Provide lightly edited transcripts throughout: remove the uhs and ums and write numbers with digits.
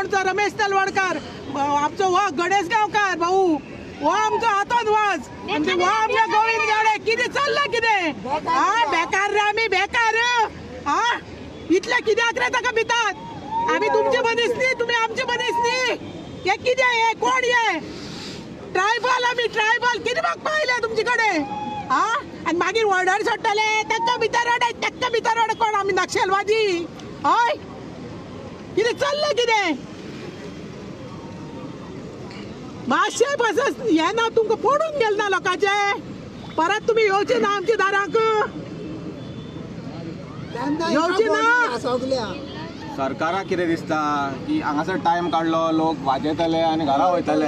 काणकोणचो रमेश तलवडकार, आमचो हो गणेश गांवकार भाऊ, हो आमचो आतोन वाज, हो आमचो गोविंद गावडे. कितें चल्लां कितें? हा बेकार रे आमी, बेकार. हा इतले कित्याक रे ताका भितात? आमी तुमचे मनीस न्ही, तुमी आमचे मनीस न्ही. हे कितें, हे कोण? हे ट्रायबल, आमी ट्रायबल. कितें मागपा आयले तुमचे कडेन? हा आनी मागीर ऑर्डर सोडटले, ताका भितर वडय, ताका भितर वडय. कोण आमी नक्षलवादी? हय कितें चल्लां कितें? मातशें बस हें ना, तुमकां पडून गेलें ना लोकांचें. परत तुमी येवचे ना आमच्या दारांक, येवचे ना. सरकाराक कितें दिसता की हांगासर टायम काडलो, लोक वाजयतले आनी घरा वयतले.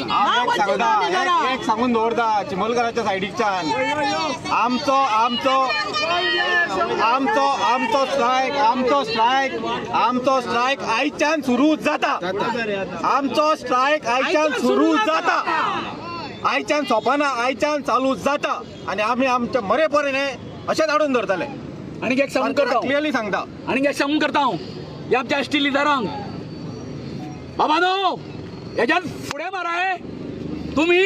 हांव एक सांगता, एक सांगून दवरता चिमलकराच्या सायडीकच्यान, आमचो आमचो आमचो आमचो स्ट्रायक, आमचो स्ट्रायक, आमचो स्ट्रायक आयच्यान सुरू जाता. आमचो स्ट्रायक आयच्यान सुरू जाता. आयच्यान सोंपना, आयच्यान चालू जाता. आनी आमी आमच्या मरे पर्यंत अशेंच हाडून दवरतले. आनी एक सांगून करता, क्लियरली सांगता. आनी एक सांगून करता हांव ह्या आमच्या एस टी लिडरांक, बाबानो हेज्यान फुडें माराय तुमी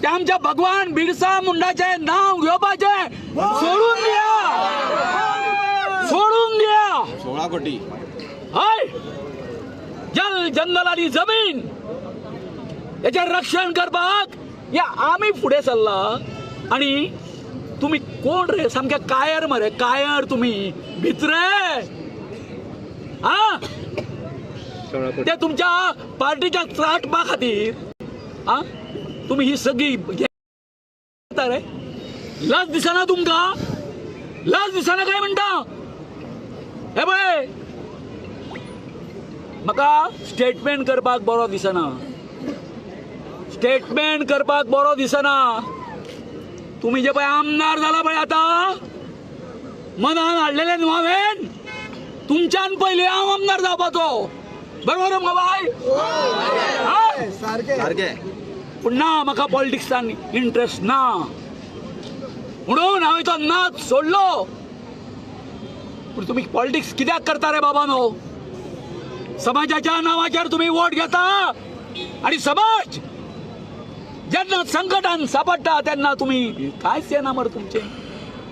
ते आमच्या भगवान बिरसा मुंडाचें नांव घेवपाचें सोडून दिया, सोडून दिया. 16 कोटी हय, जल जंगल आनी जमीन हेचें रक्षण करपाक या आमी फुडें सरला. आनी तुमी कोण रे? सामके कायर मरे, कायर तुमी भितरे. आ ते तुमच्या पार्टीच्या त्राटपा खातीर आ तुमी ही सगळी घेता रे. लज दिसना तुमकां? लज दिसना काय म्हणटा? हे पळय, म्हाका स्टेटमेंट करपाक बरो दिसना, स्टेटमेंट करपाक बरो दिसना. तुमी जे पळय आमदार जाला पळय आतां मनान हाडलेलें न्हू हांवें, तुमच्यान पयलीं हांव आमदार जावपाचो. बरोबर मगो बाय? सारकें. पूण ना, म्हाका पॉलिटिक्सान इंट्रस्ट ना म्हणून हांवें तो नाच सोडलो. पूण तुमी पॉलिटिक्स कित्याक करता रे बाबा न्हू? समाजाच्या नांवाचेर तुमी वोट घेता आनी समाज जेन्ना संकटान सापडटा तेन्ना तुमी कांयच येना मरे तुमचें.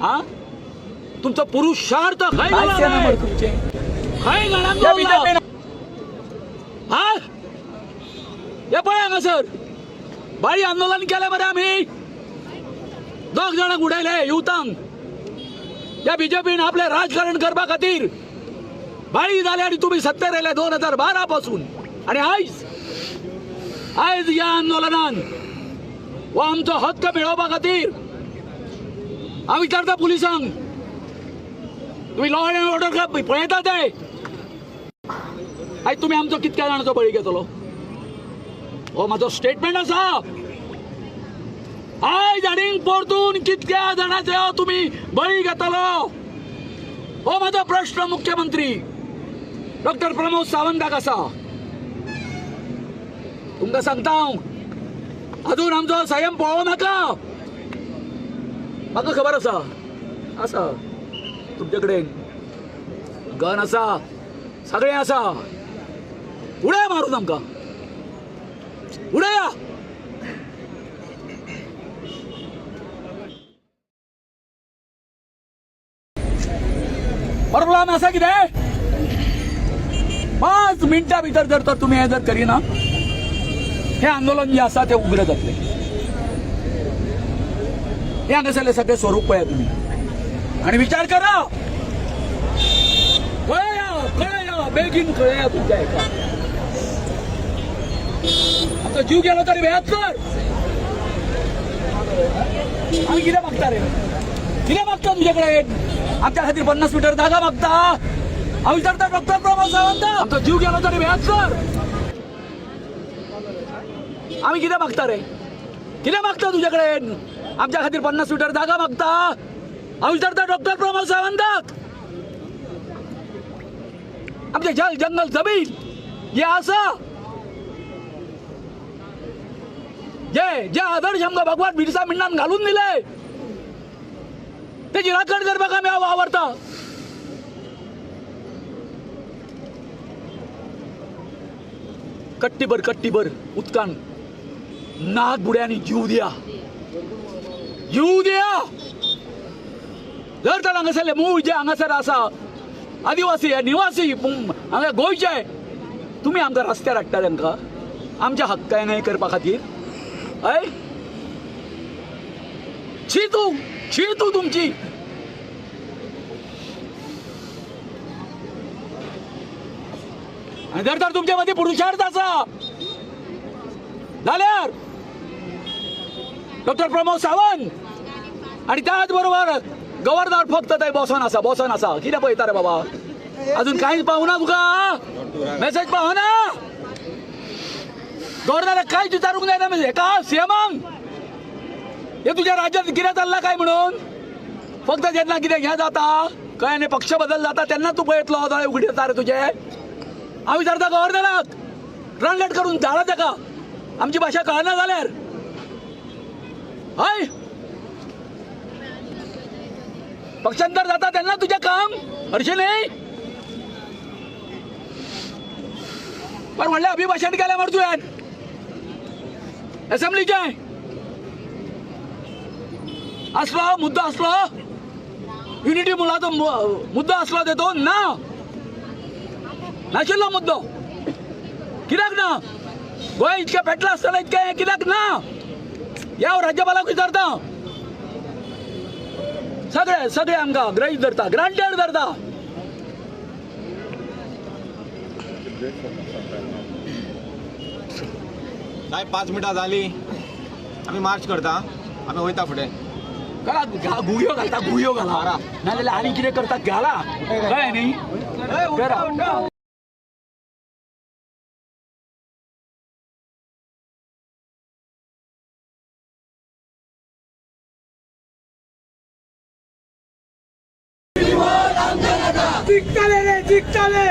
आ तुमचो पुरुषार्थ खंय गेला मरे तुमचें? खंय गेला? हा हे पळय हांगासर बाळी आंदोलन केलें मरे आमी, 2 जाणांक उडयले युवतांक. ह्या बीजेपीन आपलें राजकारण करपा खातीर बाळी जाले आनी तुमी सत्तेर आयले 2012 पासून. आनी आयज आयज ह्या आंदोलनान हो आमचो हक्क मेळोवपा खातीर हांव विचारता पुलिसांक, तुमी लॉ एंड ऑर्डर पळयता ते, आयज तुमी आमचो कितक्या जाणांचो बळी घेतलो? हो म्हाजो स्टेटमेंट आसा. आयज आनीक परतून कितक्या जाणांचे तुमी बळी घेतलो? हो म्हाजो प्रश्न मुख्यमंत्री डॉक्टर प्रमोद सावंताक आसा. तुमकां सांगता हांव, अजून आमचो संयम पळोवं नाका. म्हाका खबर आसा, आसा तुमचे कडेन गन आसा, सगळें आसा. उडया मारून आमकां, उडया. प्रॉब्लेम आसा कितें? 5 मिनटां भितर जर तर तुमी हें जर करिना, हें आंदोलन जें आसा तें उग्र जातलें. हें हांगासरलें सगळें स्वरूप पळया तुमी आनी विचार करा. कळया कळया, बेगीन कळया तुमच्या हेका. आमचो जीव गेलो तरी भेयात कर. आमी कितें मागता रे? कितें मागता तुमचे कडेन? आमच्या खातीर 50 मिटर जागा मागता? हांव विचारता डॉक्टर प्रमोद सावंत, आमचो जीव गेलो तरी भेयात कर. आमी कितें मागता रे? कितें मागता तुजे कडेन? आमच्या खातीर 50 मिटर जागा मागता? हांव विचारता डॉक्टर प्रमोद सावंताक, आमचे जल जंगल जमीन जे आसा, जे जे आदर्श आमकां भगवान बिरसा मुंडान घालून दिले, तेजी राखण करपाक आमी वावरता. कट्टीभर कट्टीभर उदकान नाक बुड्यांनी जीव दिया, जीव दिया. जर तर हांगासरले मूळ जे हांगासर आसा आदिवासी निवासी हांगा गोंयचे, तुमी आमकां रस्त्यार हाडटा तांकां आमच्या हक्काय न्हय करपा खातीर. हय, छी तूं, छी तूं तुमची. आनी जर तर तुमचे मदीं पुरुषार्थ आसा जाल्यार डॉक्टर प्रमोद सावंत आनी त्याच बरोबर गव्हर्नर फक्त थंय बसोन आसा, बसोन आसा. कितें पळयता रे बाबा, अजून कांयच पावना तुका, मेसेज पावना. गव्हर्नराक कांयच विचारूंक जायना हेका सीएमांक, हे तुज्या राज्यात कितें चल्लां काय म्हणून. फक्त जेन्ना कितें हें जाता कळ्ळें न्ही, पक्ष बदल जाता तेन्ना तूं पळयतलो दोळे उगडटा रे तुजे. हांव विचारता गव्हर्नराक, ट्रान्सलेट करून धाडा ताका, आमची भाशा कळना जाल्यार. हय, पक्षांतर जाता तेन्ना तुजें काम हरशीं न्ही. पण व्हडलें अभिभाशण केलें मरे तुवें एसेंब्लीचें. आसलो मुद्दो, आसलो युनिटी मुळाचो मुद्दो आसलो तेतून ना, नाशिल्लो मुद्दो. कित्याक ना? गोंय इतकें पेटलां आसतना इतकें कित्याक ना? ह्या हांव राज्यपालाक विचारता. सगळे सगळे आमकां ग्रहीत धरता, ग्रांटेड धरता. साहेब 5 मिनटां जाली, आमी मार्च करता, आमी वयता फुडें. घाला गुयो घालता, गुयो घाला, नाजाल्यार आनी कितें करता घाला, कळ्ळें न्ही. करा. जिंकताले रे, जिंकताले.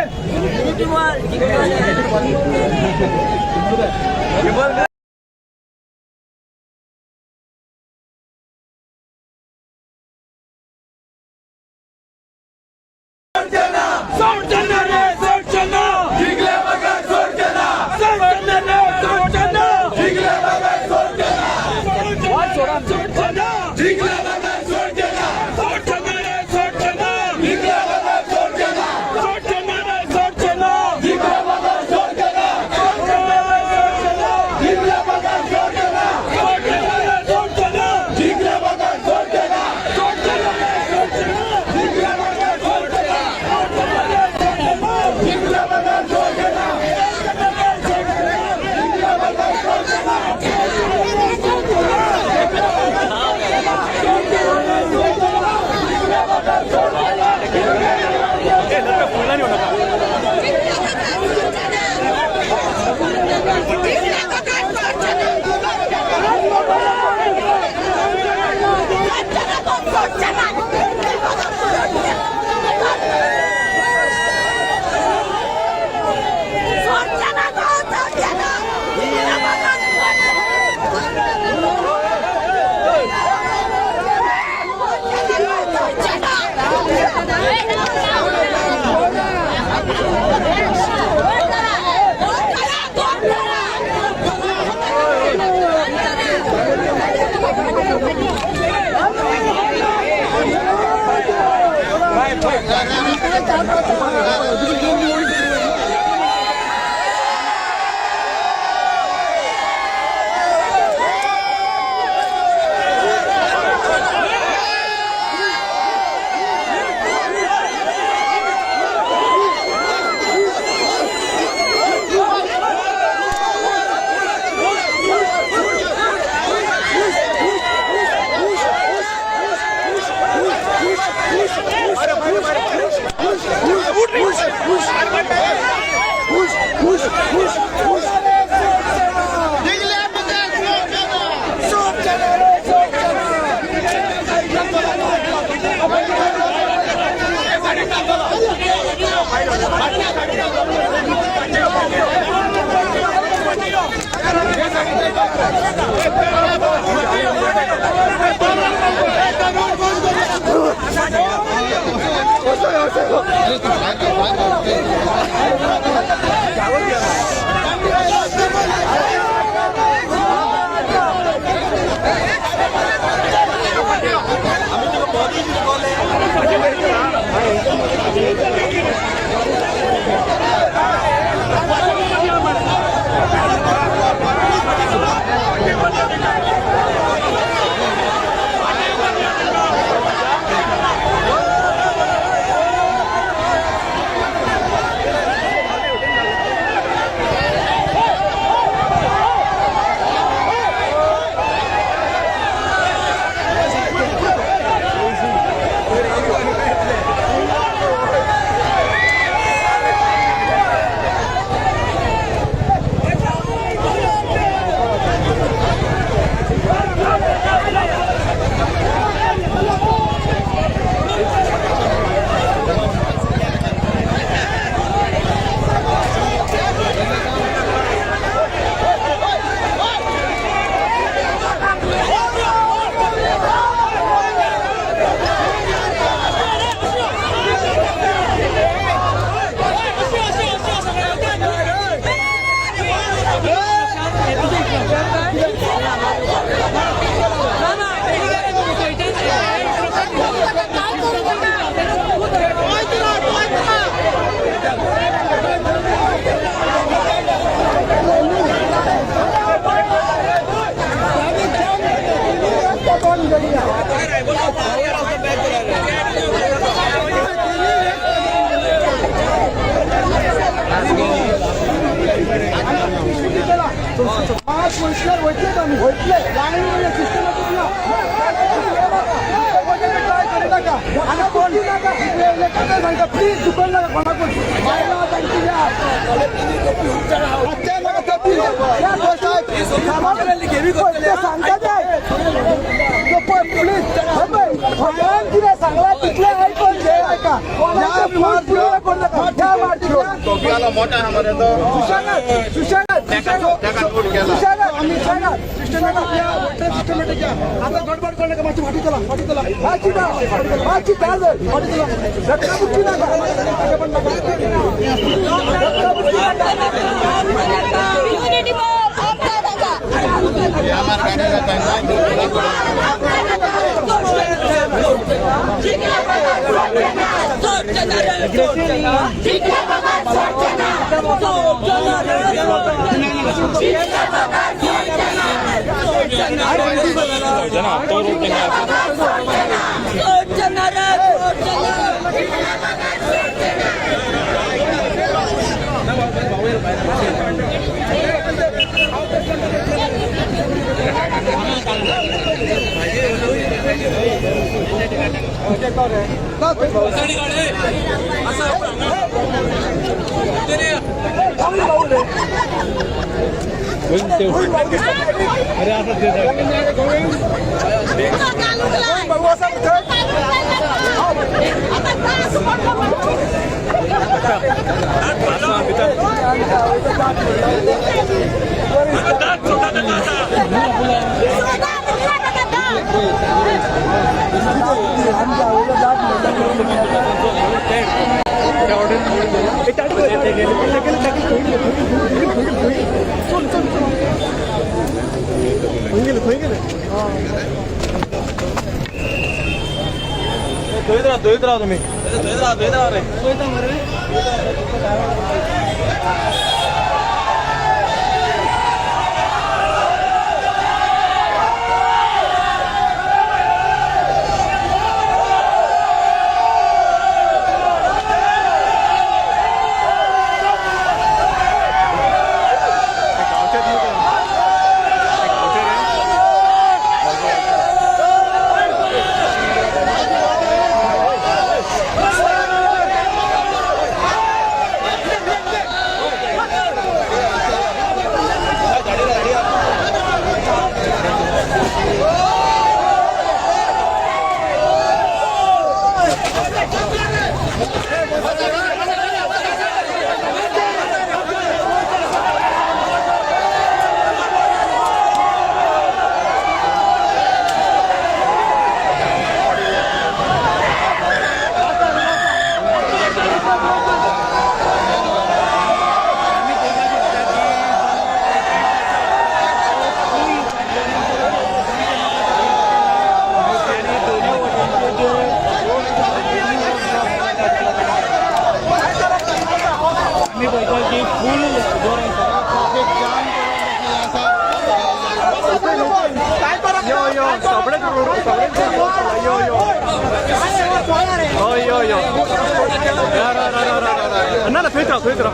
वयतले वयतलेच आमी वयतले लायन सिस्टमॅटीक ना ट्राय करूं नाका आनी कोण सांगता प्लीज चुकोन नाका कोणाकूच बायलां तांची सांगता ते प्लीज भगवान कितें सांगलां तितलें आयकोन घे नाका सुशेगाद आता गडबड करू नका मातशी फाटी चला फाटी चला मातशी मातशी फाटी चला धक्काबुक्की नाका थंयत राव तुमी थंयत राव रे. ना ना थंयच राव थंयच राव.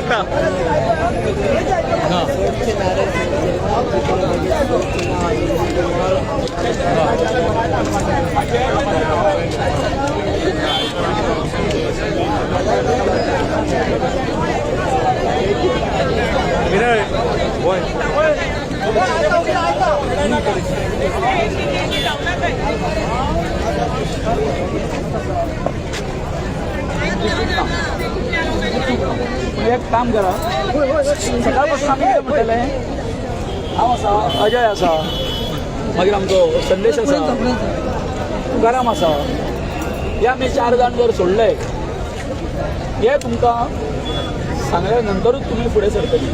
धरता. एक काम करा, सकाळपासून आमी कितें म्हणटले, हांव आसा, अजय आसा, मागीर आमचो संदेश आसा, तुकाराम आसा, हे आमी चार जाण जर सोडले, हे तुमकां सांगल्या नंतरूच तुमी फुडें सरतली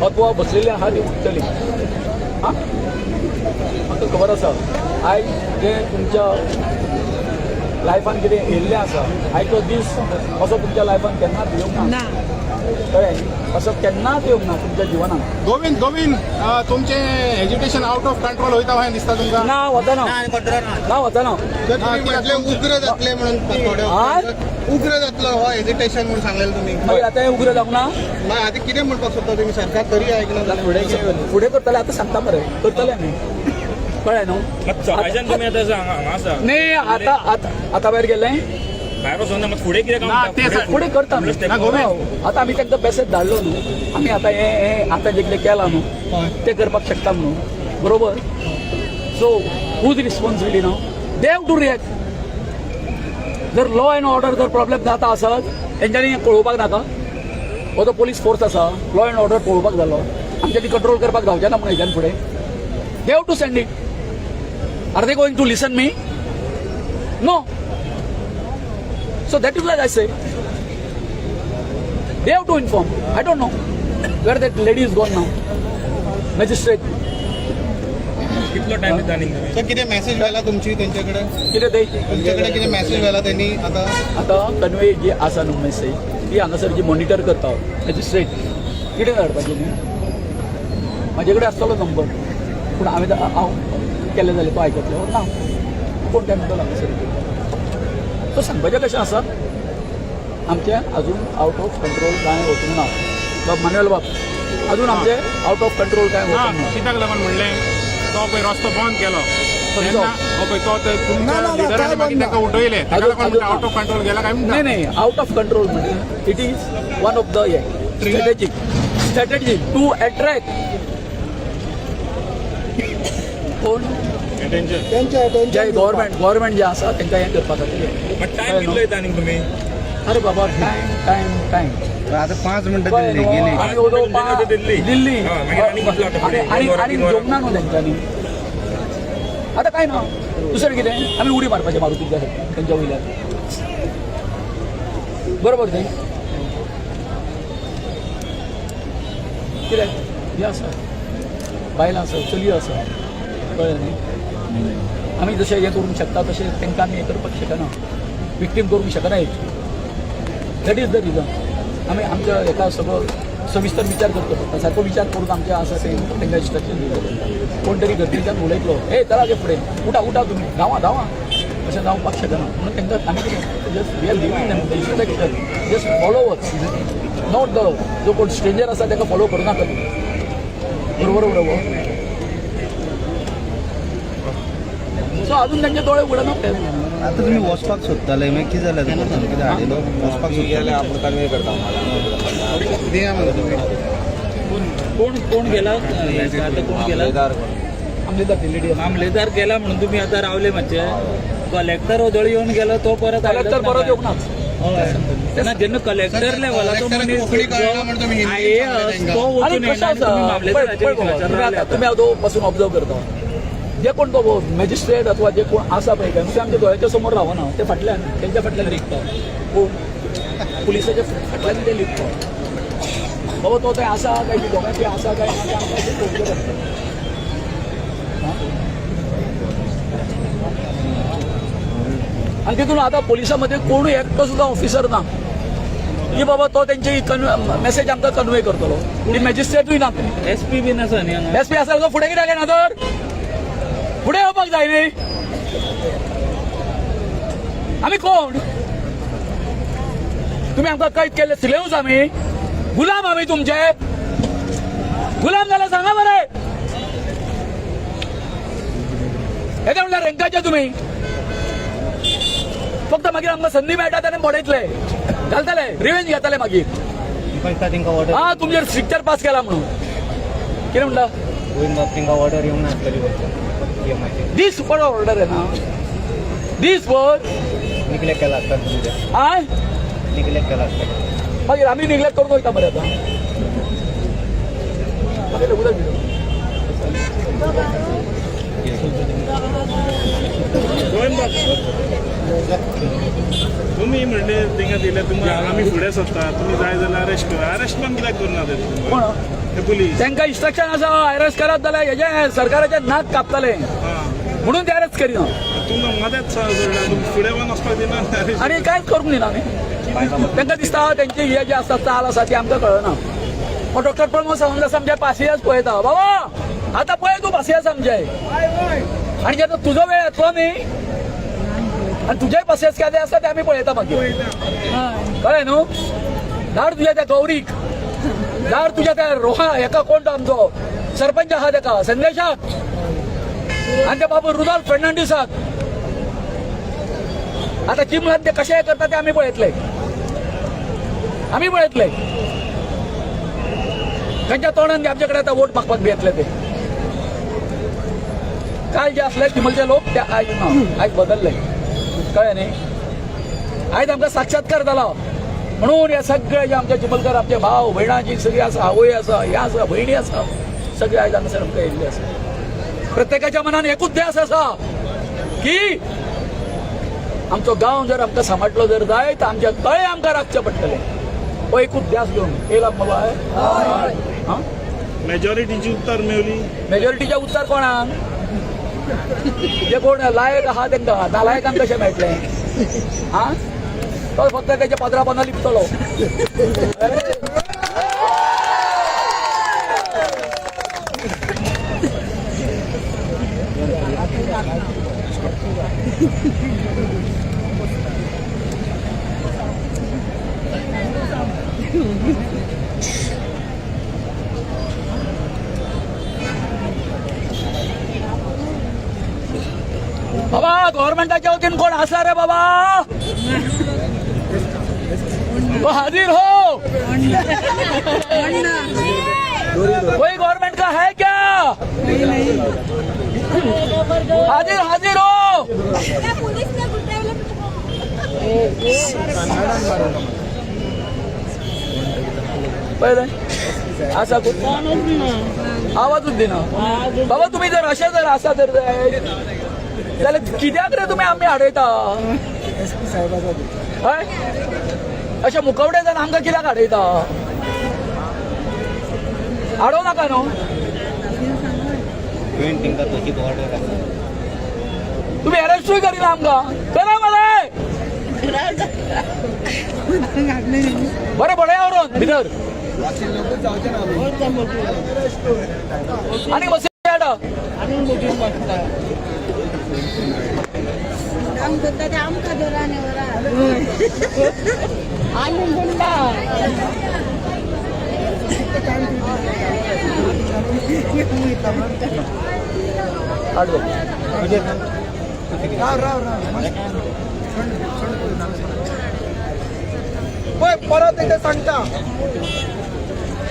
अथवा बसलेली आहा ती उठतली. आं, म्हाका खबर आसा आयज जें तुमच्या लायफान कितें येयल्लें आसा, आयज तो दीस असो तुमच्या लायफान केन्नाच येवंक ना. कळ्ळें? असो केन्नाच येवंक ना तुमच्या जिवनात. गोविंद, गोविंद, तुमचे एज्युकेशन आउट ऑफ कंट्रोल वयता अशें दिसता तुमकां? ना वतना, ना वतना. म्हटलें उग्र जातले म्हणून थोडे आज? उग्र जातलो हो एजिटेशन म्हणून सांगलेलं तुम्ही. मागीर आतां हें उग्र जावंक ना. मागीर आतां कितें म्हणपाक सोदता तुमी? सरकार तरी आयकना जाल्यार. फुडें करतले, आतां सांगता मरे, करतले आमी. कळ्ळें न्हू? सकाळच्यान तुमी आतां हांगा आसा. न्ही, आतां आतां आतां भायर गेले. भायर वचोन ना, मात फुडें कितें काम? ना, ते फुडें करता आमी. ना, गोविंद. आतां आमी तांकां बेसेत धाडलो न्हू, आमी आतां हें हें आतां जें कितें केलां न्हू तें करपाक शकता म्हणून, बरोबर? So whose responsibility now? They have to react. जर लॉ अँड ऑर्डर जर प्रॉब्लेम जाता आसत, तेंच्यांनी पळोवपाक नाका? हो तो पोलीस फोर्स आसा, लॉ अँड ऑर्डर पळोवपाक जालो, आमच्यांनी कंट्रोल करपाक जावचें ना म्हणून हेच्यान फुडें they have to send it. Are they going to listen me? No. So that is why I say they have to inform. I don't know where that lady is gone now. Magistrate. कितलो time दिता आनी तुमी? Sir, कितें message व्हेला तुमची तेंच्याकडे? कितें ते? तुमच्याकडे कितें मॅसेज व्हेला त्यांनी आता? आतां कन्वे जी आसा न्हू मेसेज, ती हांगासर जी मॉनिटर करता मॅजिस्ट्रेट, कितें धाडपाचें न्ही, म्हाजे कडेन आसतलो नंबर, पूण हांवें हांव केलें जाल्यार तो आयकतलो ना कोण काय म्हणटलो हांगासर. सो सांगपाचें कशें आसा, आमचें अजून आउट ऑफ कंट्रोल कांय वचूंक ना. बाब मानुएल बाब, अजून आमचें आउट ऑफ कंट्रोल कांय ना, वचूंक ना. कित्याक लागून म्हणलें, तो पळय रस्तो बंद केलो खंयचो? तेन्ना हो पळय तो ते तुमच्या ना, ना, लिडरांनी काय मागीर बंद ताका उठयले, ताका अजून- लागून अजून आउट ऑफ कंट्रोल गेला काय म्हणटा. नाही नाही, आउट ऑफ कंट्रोल म्हणजे it is one of the strategy to attract कोण त्यांच्या जे गव्हर्मेंट जे आसा तांकां हें करपा खातीर. मात टायम कितलो दिता आनी तुमी? अरे बाबा, टायम टायम टायम. आता 5 मिनटां कळ्ळें दिल्ली न्हू? गेली. आमी वदो दिल्ली. दिल्ली. हा, मागीर आनी कितलो आतां फुडें? आनी दोन वरां, आनी तीन वरां. जमना न्हू तेंच्यांनी. आतां कांय ना, दुसरें कितें, आमी उडी मारपाचें मारुतीच्या तेंच्या वयल्यान, बरोबर न्ही? कितें हें आसा, बायलां आसा, चलयो आसा, कळ्ळें न्ही? आमी जशें हें करूंक शकता तशें तांकां आमी हें करपाक शकना, विक्टीम करूंक शकना एक. That is the reason आमी आमच्या हेका सगळो सविस्तर विचार करचो पडटा. सारको विचार करून आमचें आसा तें तांकां इन्स्ट्रक्शन दिवचें पडटा. कोण तरी गरजेच्यान उलयतलो, हे चला गे फुडें, उठा उठा तुमी, धांवा धांवा, अशें जावपाक शकना. म्हणून तांकां आमी कितें, just we are giving them the instruction, just follow us, not the जो कोण स्ट्रेंजर आसा ताका फॉलो करूं नाका तुमी. बरोबर बरोबर. सो अजून तांचे दोळे उगडना ते. आता तुम्ही वचपाक सोदताले, मागीर कितें जालें तुमकां? कितें हाडिल्लो वचपाक सोदताले? आपूण कन्वे करता. दिया मरे तुमी. कोण कोण गेला आता? कोण गेला? आमलेदार दिल्ली. मामलेदार गेला म्हणून तुम्ही आता रावले मातशे. कलेक्टर ओदळ येवन गेलो, तो परत आयलोच कलेक्टर ना परत काय? येवंक नाच. हय. ना, जेन्ना कलेक्टर लेवलाचो कलेक्टराक मनीस कोंकणी कळना म्हणून तुमी हिंदीन आयएएस सांगलें तो आनी वचून कशें येना आनी आसा, तुमी पळय मामलेदाराचेर पळय बाबा, विश्वासार तुमी रावले आतां आतां. तुमी आदो पासून ऑब्जर्व करता, जे कोण तो मॅजिस्ट्रेट अथवा जे कोण आसा पळय काय, ते आमच्या दोळ्याच्या समोर रावना, ते फाटल्यान, तेंच्या फाटल्यान लिपता. कोण पुलिसाच्या फाटल्यान ते लिपता. बाबा तो थंय आसा काय ती दोगांय आसा काय ना, ते आमकां अशें पळोवचें पडटा. आनी तितून आतां पोलिसां मध्ये कोणूय एकटो सुद्दां ऑफिसर ना की बाबा तो तेंची मेसेज आमकां कन्वे करतलो. ती मॅजिस्ट्रेटूय ना. एसपी बीन आसा न्ही हांगा? एस पी आसा तो फुडें कित्याक येना तर? फुडें येवपाक जाय न्ही? आमी कोण? तुम्ही आमकां कैद केल्ले स्लेव्स आमी, गुलाम आमी तुमचे. गुलाम जाल्यार सांगा मरे. येदे म्हणल्यार रेंकाचे तुमी फक्त. मागीर आमकां संदी मेळटा तेन्ना बडयतले, घालतले, रिवेंज घेतले मागीर. दिसता तेंकां ऑर्डर. हा, तुमचेर स्ट्रिक्चर पास केला म्हणून कितें म्हणटा? गोविंद बाब, तेंकां ऑर्डर येवंक नासतली पीएमाची. दीस भर ऑर्डर आहे ना, दीसभर. निग्लेक्ट केला आसता तुमचे. I neglect केला आसता. मागीर आमी निग्लेक्ट करून वयता मरे आतां. मागीर उदक दिलो. गोविंद बाब, तुमी म्हणले तेंका दिले तुमकां, आमी फुडें सरता, तुमी जाय जाल्यार अरेस्ट करा. अरेस्ट पण कित्याक करना ते? कोण? ते पुलीस. तांकां इन्स्ट्रक्शन आसा, अरेस्ट करात जाल्यार हेजें सरकाराचें नाक कापतले म्हणून ते अरेस्ट करिना. तुमकां मदेंच सोडला, तुमी फुडें पण वचपाक दिना arrest. आनी कांयच करूंक दिना न्ही. तांकां दिसता तेंची हे जे आसा चाल आसा ती आमकां कळना. मग डॉक्टर प्रमोद सावंत आसा, आमचे पासियेंस पळयता. बाबा, आतां पळय तूं पासियेंस आमचे. आनी जेन्ना तुजो वेळ येतलो न्ही आनी तुजेय पासियेंस केदे आसा ते आमी पळयता मागीर. कळ्ळें न्हू? धाड तुज्या त्या गौरीक, धाड तुज्या त्या रोहा हेका, कोण तो आमचो सरपंच आहा तेका, संदेशाक, आनी त्या बाबू रुदोल्फ फेर्नांडीसाक. आता चिमलात ते कशे करता ते आमी पळयतले, आमी पळयतले. तांच्या तोंडान ते आमचे कडेन आतां वोट मागपाक बी येतले ते. काल जे असले चिमलचे लोक ते आयज ना, आयज बदलले. कळ्ळें न्ही? आयज आमकां साक्षात्कार जाला. म्हणून हे सगळे जे आमचे चिमलकर, आमचे भाव भयणां जी सगळी आसा, आवय आसा, हे आसा, भयणी आसा, सगळे आयज हांगासर आमकां येयल्ले आसा. प्रत्येकाच्या मनान एकूच ध्यास आसा की आमचो गांव जर आमकां सांबाळटलो जर जाय तर आमचे तळे आमकां राखचे पडटले. हो एकूच ध्यास घेवन येयला बाबा. हां. मेजॉरिटीची उत्तर मेवली. मेजॉरिटीच्या उत्तर कोणाक? जे कोण लायक आहा तांकां. नालायकांक कशें मेळटलें? हा, तो फक्त तेच्या पदरा पोंदा लिपतलो. बाबा, गव्हर्नमेंटाच्या वतीन कोण आसा रे बाबा? वो हाजिर हो. कोई गवर्नमेंट का है क्या? हाजिर, हाजिर हो. पुलिस ने गुंडावलं. पळयलें आसा कोण? आवाजूच दिना. बाबा, तुम्ही जर अशें जर आसा जर जायत जाल्यार कित्याक रे तुमी आमी हाडयता? हय, अशें मुखवटे जावन आमकां कित्याक हाडयता? हाडोवं नाका न्हू. तुवें तेंकां तशीच ऑर्डर आसा. तुम्ही अरेस्टूय करिना आमकां. करा मरे. बरें, बडया व्हरून भितर आनी बसया. आमकां ते आमकां धरा आनी व्हरा आमी गुंडा. हाड. राव राव राव. पळय, परत एकदा सांगता,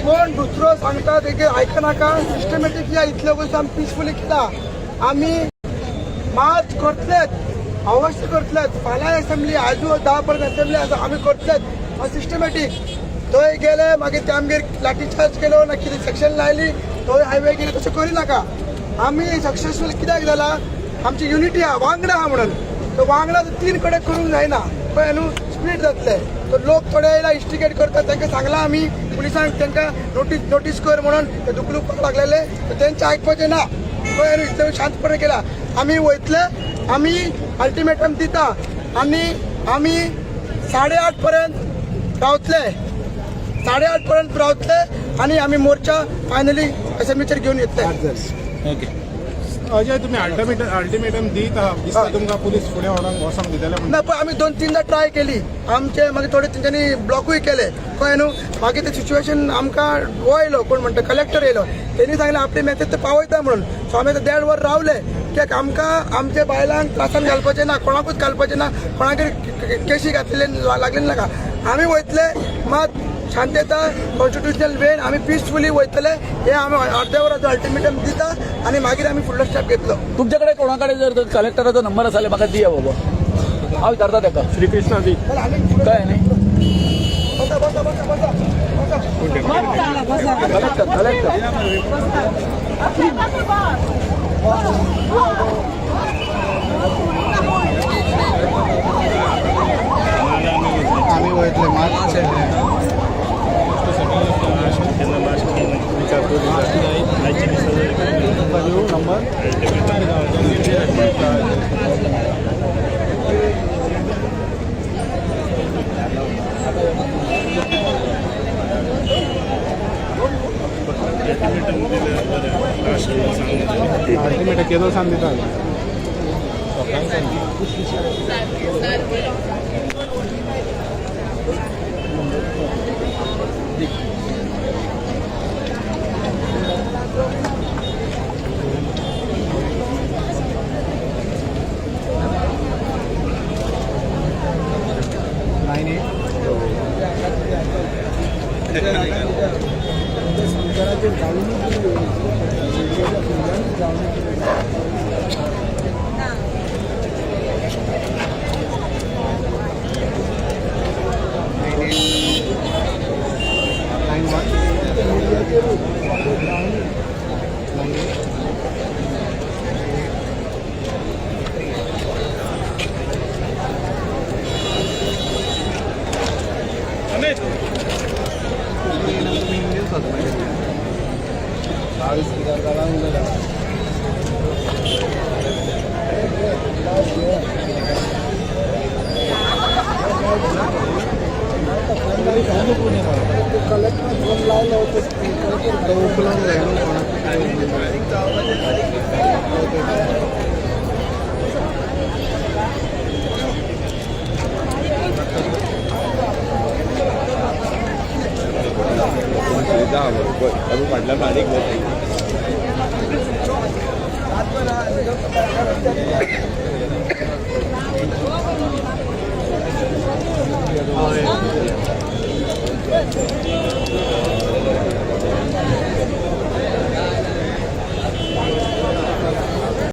कोण दुसरो सांगता तेगे आयकनाका. सिस्टमॅटीक या. इतले वर्स आमी पिसफुली केला. आमी मार्च करतलेच, अवश्य करतलेच. फाल्यां असेंब्ली, आजू 10 पर्यंत असेंब्ली आसा. आमी करतलेच सिस्टमॅटीक. थंय गेले, मागीर ते आमगेर लाठी चार्ज केलो ना कितें सेक्शन लायली, थंय हायवे गेले, तशें करी नाका. आमी सक्सेसफूल कित्याक जाला? आमची युनिटी आहा, वांगडा आहा म्हणून. तो वांगडा तीन कडेन करूंक जायना. पळय न्हू, स्प्लीट जातले. तर लोक थोडे येयला, इन्स्टिगेट करतात. तांकां सांगलां आमी पुलिसांक, तांकां नोटीस नोटीस कर म्हणून. ते दुखलुकपाक लागलेले, तर तेंचें आयकपाचें ना. पळय न्हू, इतले शांतपणे केला. आमी वयतले. आमी अल्टिमेटम दिता आनी आमी 8:30 पर्यंत रावतले, 8:30 पर्यंत रावतले आनी आमी मोर्चा फायनली असेंब्लीचेर घेवन येतले. ओके. अजय, तुम्ही अल्टिमेटम दित आहा दिसता तुमकां पुलीस फुडें व्हरोंक वचोंक दितले म्हणून? ना, पळय आमी दोन तीनदा ट्राय केली. आमचे मागीर थोडे तेंच्यांनी ब्लॉकूय केले, कळ्ळें न्हू. मागीर ते सिच्युएशन आमकां हो येयलो, कोण म्हणटा, कलेक्टर येयलो. तेणी सांगलें आपली मॅसेज ते पावयता म्हणून. सो आमी आतां देड वर रावले, कित्याक आमकां आमच्या बायलांक त्रासान घालपाचें ना, कोणाकूच घालपाचें ना, कोणाकूय केशी घातलेले लागलेले नाका. आमी वयतले मात शांतता, कॉन्स्टिट्युशनल वेन आमी पिसफुली वयतले. हे आमी अर्द्या वराचो अल्टिमेटम दिता आनी मागीर आमी फुडलो स्टेप घेतलो. तुमच्याकडे कोणाकडे जर कलेक्टराचो नंबर आसा जाल्यार म्हाका दिया बाबा, हांव विचारता तेका. श्रीकृष्णा दी. कळ्ळें न्ही? बसा बसा बसा बसा बसा. Collector, collector. आमी वयतले मात. तेन्ना लास्ट विचारतो. आयचे दिसा नंबर. अल्टिमेटम दिल्यार बरें, लास्ट सांगून. अल्टिमेटम केदो सान दिता? रस्त्यार.